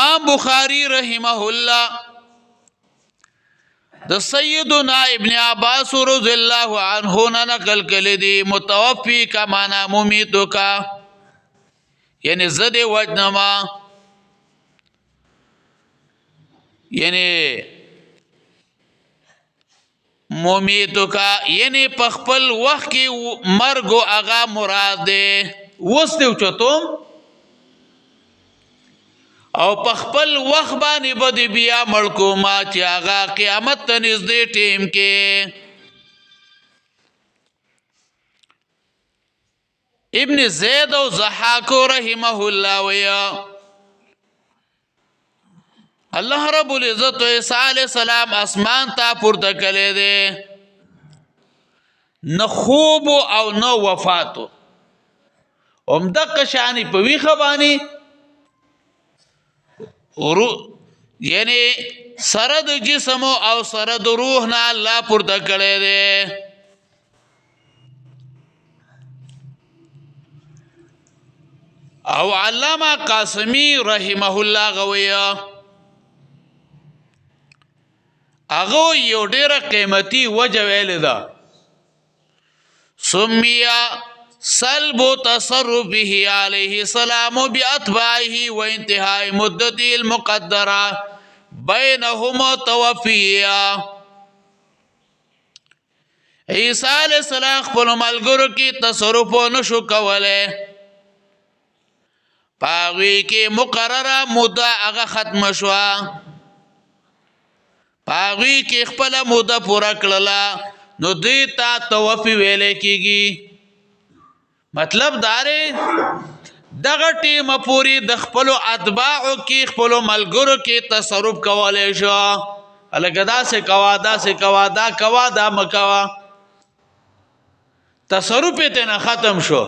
امام بخاری رحمه الله د سیدنا ابن عباس رضی الله عنه نه نقل کړي دي، متوفی کما نا ممیتو کا، یعنی زد وجنما، یعنی ممیتو کا، یعنی په خپل وخت کې مرګ هغه مراد دی. وس دی چتوم او په خپل وخت باندې به دی بیا مړ کوم چې هغه قیامت ته نږدې ټیم کې. ابن زید او ضحاک رحمه الله ویا، الله رب العزت عیسی علی السلام اسمان ته پورته کړی دی، نه خوب او نه وفات، هم دغه شانی په ویخه باندې، یعنی سره د جسم او سره د روح نه الله پورته کړی دی. او علامه قاسمی رحمه الله غویا، هغه یو ډیره قیمتي وجه ویلې ده، سمیا سلب تصرفه علیه السلام بأتباعه وانتهاء مدته المقدره بینهما توفیا. عیسی علیہ السلام خپل ملګرو کې تصرف نشو کوله، پاغوی کې مقرره موده هغه ختم شوه، پاغوی کې خپل موده پوره کړله، نو دوی ته توفی ویل کېږي. مطلب داره دغه ټیم پوری د خپل اتباعو کې خپل ملګرو کې تصرف کولای شو، الګ دا سه کوا، دا سه کوا، دا کوا، دا مکوا، تصرف ته نه ختم شو.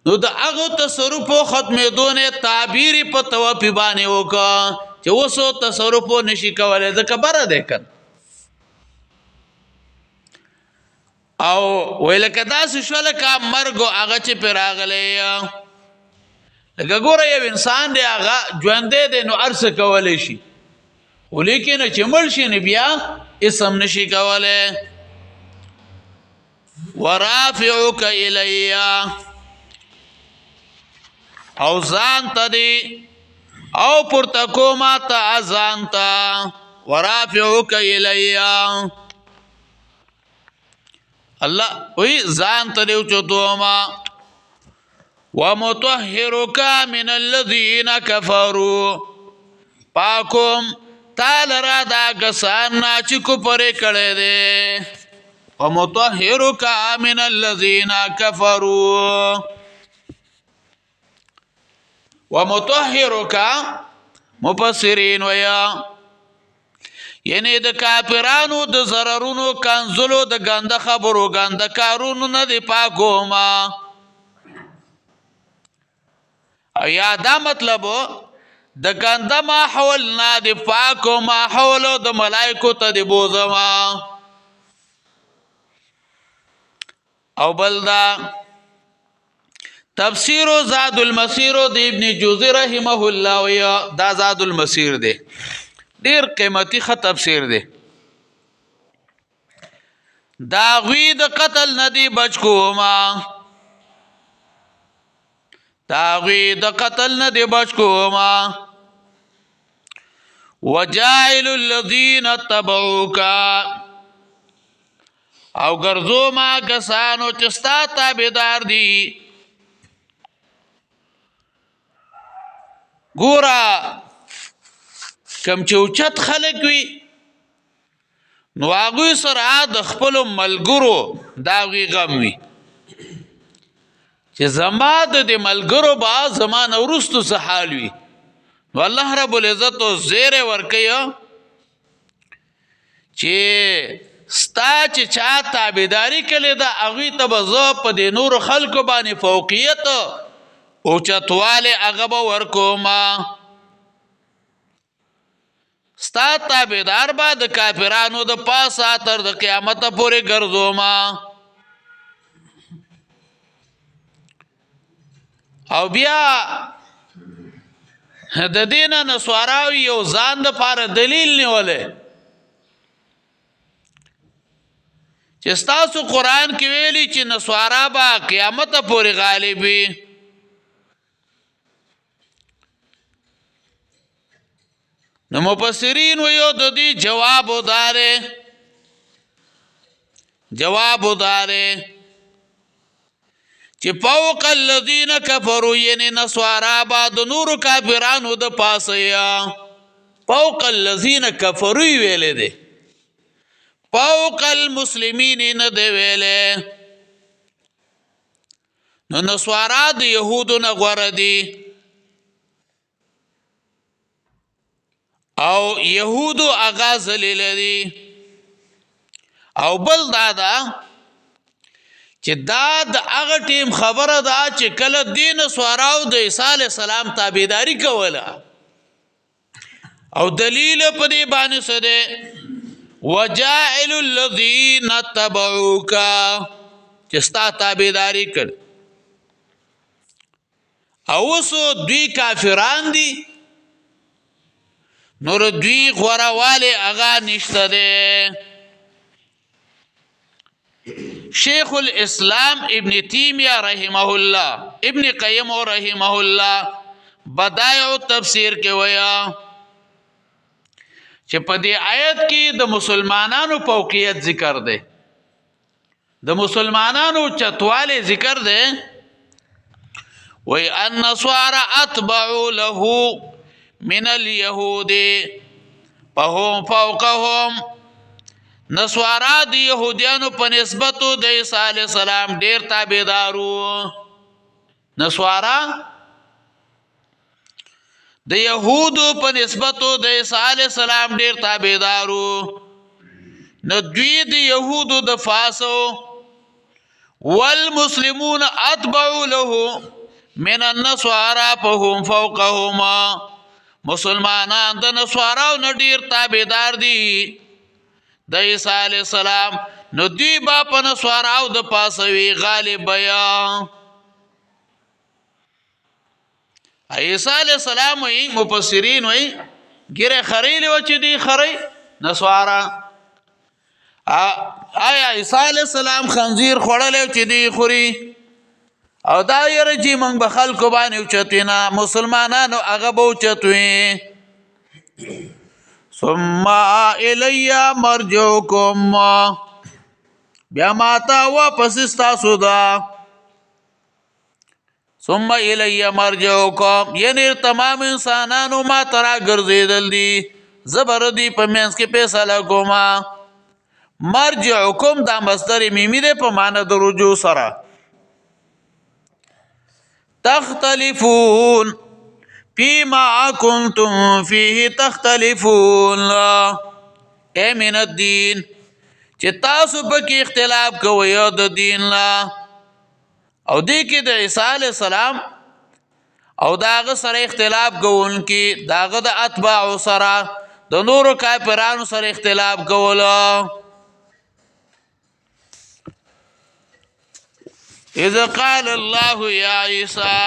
نو د هغه تصرف ختمېدو نه تعبیر په توفی باندې وکړه چې اوس تصرف نشي کولای، ځکه بره دی کنه. او ویل کدا سه شو لکه مرګ هغه چې پر راغلی، لکه ګوره یو انسان دی هغه ژوندی دی نو ارڅ کولی شي، خو لیکن چې مړ شي نو بیا اسم نشي کولی. ورافعک الیا، او ځان ته دی او پورته کوما ته ځان ته، ورافعک الیا، الله وی ځان ته دی اوچتو ما. ومطهرک من الذین کفروا، پاکوم تعالی را دا کسان نه چې کفر کړي دي. ومطهرک من الذین کفروا، ومطهرک مفسرین ویا یعنی د کافرانو د ضررونو کنزلو د ګنده خبرو ګنده کارونو نه دی پاکو ما. او یا دا مطلب د ګنده ماحول نه دی پاکو ماحول د ملائکو ته دی بوزما. او بل دا تفسیر زاد المسیر د ابن جوزی رحمه الله ویا، دا زاد المسیر دی، ډیر قیمتي خ تفسیر دی. دا غوی د قتل ندی بچ کوما، دا غوی د قتل ندی بچ کوما. وجاعل الذین تبعوک، او ګرځو ما کسانو چې ستا تابعدار دي. ګوره کم چې اوچت خلک وي نو هغوی سره د خپلو ملګرو د هغوی غم وي چې زما د دې ملګرو به زما نه وروستو څه حال وي. نو الله رب العزت زیری ورکوي چې ستا چې چا تابعداري کړې ده هغوی ته به زه په دې نورو خلکو باندې فوقیت اوچتوالی هغه به ورکوم. ستا تابعدار به د کافرانو د پاسه تر د قیامته پورې ګرځوم. او بیا د دینه نسواراو یو ځان د پاره دلیل نیولې چې تاسو قران کې ویلي چې نسوارا به قیامت پورې غالب وي. نو مفسرین ویو د دې جواب وداره، جواب وداره چې فوق الذین کفروا، یعنی نسوارا با د نور کافرانو د پاسه یا فوق الذین کفروا ویلې دي، فوق المسلمین نه دی ویلې. نو نسوارا د يهودو نه غوره دي او يهودو هغه ذلیل دي. او بل دا ده چې دا د هغه ټیم خبره ده چې کله دین سواراو د عیسی علی السلام تابعداري کوله، او دلیل په دې باندې څه دی؟ وجاعل الذین تبعوک، چې ستا تابعداري کړ. او اوس دوی کافران دي، نور دوی غوره والي هغه نشته دی. شیخ الاسلام ابن تیمیه رحمه الله، ابن قیم رحمه الله بدایع تفسیر کې ویا چې په دې آیت کې د مسلمانانو فوقیت ذکر دی، د مسلمانانو چتواله ذکر دی. وی النصارى اتبعوا له من اليهود فهم فوقهم. نصارا د يهوديانو په نسبت د عيسى عليه السلام ډیر تابعدارو. نصارا د يهودو په نسبت د عيسى عليه السلام ډیر تابعدارو. نو دوی د يهودو د فاسو والمسلمون اتبعوا له من النصارى فهم فوقهما. مسلمانان د نصاراو نه ډیر تابعدار دي د عیسی علی السلام، نو دوی با په نصاراو د پاسه وی غالب بیا. عیسی علی السلام وی مفسرین وی ګیره خریلې و چې دی خری نصارا. آیا عیسی علی السلام خنزیر خوړلی چې دی خوري؟ او دا یره چې موږ به خلکو باندې اوچتینا مسلمانانو هغه به اوچتوي. ثم الی مرجعکم، بیا ما ته واپس ستاسو ده. ثم الی مرجعکم، یعنی تمام انسانانو ما ته راګرځېدل دي، زبر دي په منځ کې فیصله کومه. مرجعکم دا مصدر میمی دی په معنی د رجوع سره. تختلفون فيما كنتم فيه تختلفون، اے من الدين چې تاسو پکې اختلاف کوئ د دین لا. او دې کې د عیسی علی السلام او داغه سره اختلاف کوونکي، داغه د اتباع سره د نورو کافرانو سره اختلاف کولو. اذ قال الله يا عيسى،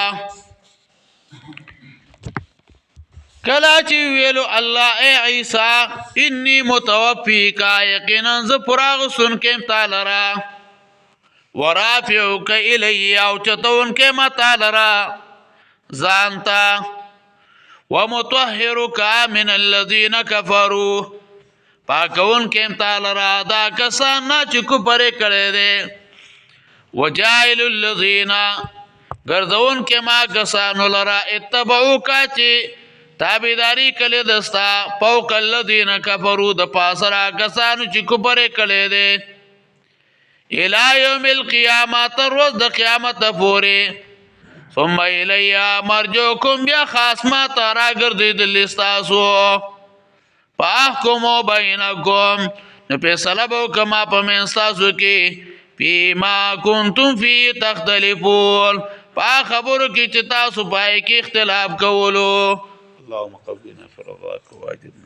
کلا چې ویلو الله اے عیسی انی متوفیک، یقینا ز فراغ سن کې تعالی را ورافعک الی، او چتون کې ما تعالی را ځانتا، ومطهرک من الذین کفروا، پاکون کې تعالی را دا کسان نه چې کفر کړي دي. وجائل الذین، ګرځون کې ما کسانو لرا اتبعوک چې تابعداري کړي دستا فوق الذین کفروا، د پاسرا کسانو چې کفر کړي دي، الی یوم القیامت، تر ورځ د قیامت پورې. ثم الی مرجعکم، بیا خاص ما ته راګرځېدل ستاسو. فاحکموا بینکم، نو فیصله به وکړم په منځ ستاسو کې، فيما كنتم فيه تختلفون، په خبرو کې چې تاسو پای کې اختلاف کولو. اللهم قونا في رضاك واجبنا.